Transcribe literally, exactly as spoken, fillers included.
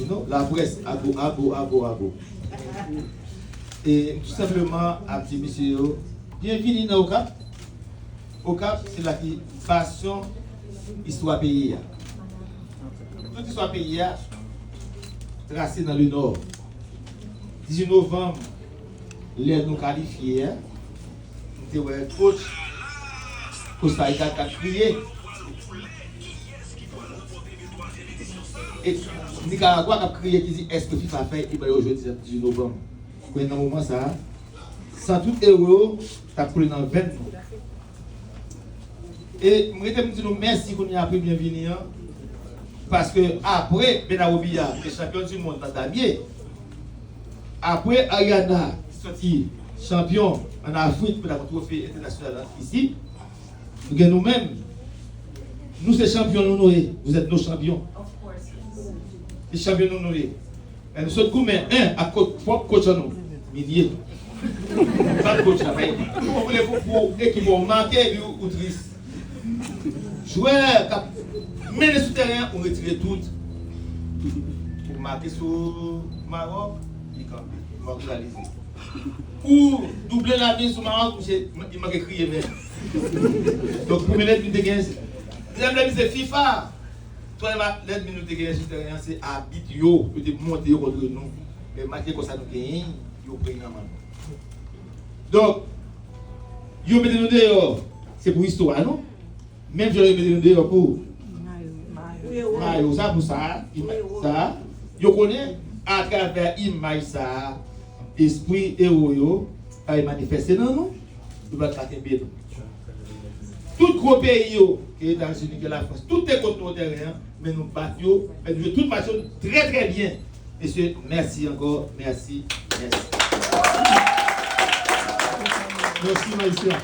Non, laprès, ago, ago, ago, ago. E m tou senpleman ap di mesye yo, byenvini nan Okap. Okap, se la ki basyon istwa peyi a. Tout istwa peyi a trase nan Lenò. Dizuit novanm, lè nou kalifye a, m te wè coach Costa Rica k ap kriye. E Nikaragwa k ap kriye ki di, èske fifa fè e ba yo jwe dizuit novanm? Men nan moman sa a, san tout ewo yo t ap koule nan venn nou. E m rete m di nou mèsi kounye a pou byenvini an, paske apre Bernard Robillard ki te chanpyon di mond nan damye, apre Ariana ki soti chanpyon ann Afrik pou l ap yon twofe entènasyonal isi, nou gen nou menm. Nou se chanpyon nou, nou ye. Vous êtes nos champions. Se chanpyon nou, nou ye. Men nou sot goumen, en, ak kot, pwòp coach an nou. Milye. Sa coach la, men, ou vle pou, pou ekip ou make epi ou, ou tris. Jwè k ap mennen sou tèren an, ou retire tout. Ou make sou Mawòk, li kanpe. Mawòk ralize. Ou double lavi sou Mawòk, misye, li manke kriye, men. Donk, premye lènmi te gen, dezyèm lènmi se fifa. Twazyèm lènmi nou te genyen sou tèren an, se abit yo, yo te monte yo kont nou. Men malgre konsa nou genyen, yo pran nan men nou. Donk, yo mete nou deyò, se pou istwa, non? Menm jan yo mete nou deyò pou mayo sa, pou sa, imaj sa, yo konnen atravè imaj sa, espri ewo yo pral manifeste nan nou, nou pral ka kenbe nou. Tout gwo peyi yo, ke Etazini, ke Lafrans, tout te kont nou tèren an, men nou bat yo, men nou jwe tout match yo trè, trè byen. Mesye, mèsi ankò, mèsi, mèsi. Mèsi, Maestro.